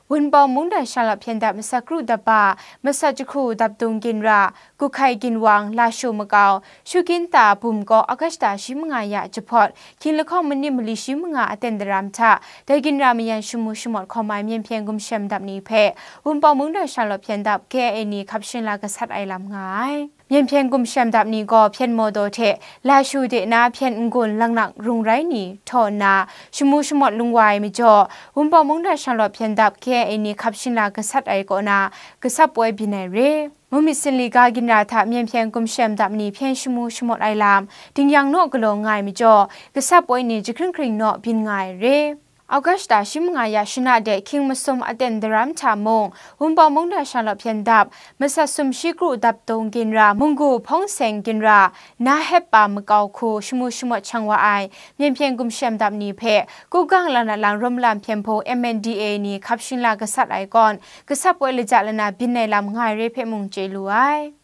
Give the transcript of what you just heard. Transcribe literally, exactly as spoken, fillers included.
Wunpawng mungdan shanglawt hpyen dap masat kru dap ba, masat jahku dap dung ginra, Guhkai Ginwang, Lashu makau, Shuginta bum kaw August shi manga ya jahpawt, hkying lahkawng manim mali shi manga aten daram hta, dai ginra mayan shamu shamawt hkawm ai Myen Hpyen Gumshem Dap ni hpe, Wunpawng mungdan shanglawt hpyen dap K I A ni hkap shin la gasat ai lam nga ai. Myen Hpyen Gumshem Dap ni gaw Hpyen Mawdaw hte Lashu de na Hpyen N-gun laknak rung rai ni htaw nna, shamu shamawt lung wa ai majaw, Wunpawng mungdan shanglawt hpyen dap K I A ni hkap shin la gasat ai kaw na, gasat poi byin ai re. Mumit Sinli ga ginra hta Myen Hpyen Gumshem Dap ni hpyen shamu shamawt ai lam, Dingyang naw galaw nga ai majaw, gasat poi ni jahkring hkring naw byin nga ai re. August shi manga ya shana de hkying masum aten daram hta mung, Wunpawng mungdan shanglawt hpyen dap, masat sumshi kru dap dung ginra, Munggu hpawng seng ginra, Nahep pa makau hku shamu shamawt shang wa ai, Myen Hpyen Gumshem Dap ni hpe, Kugang Lanat lang rum lam hpyen hpung M N D A ni hkap shin la gasat ai kawn, gasat poi laja lana byin ai lam nga ai re hpe mung chye lu ai.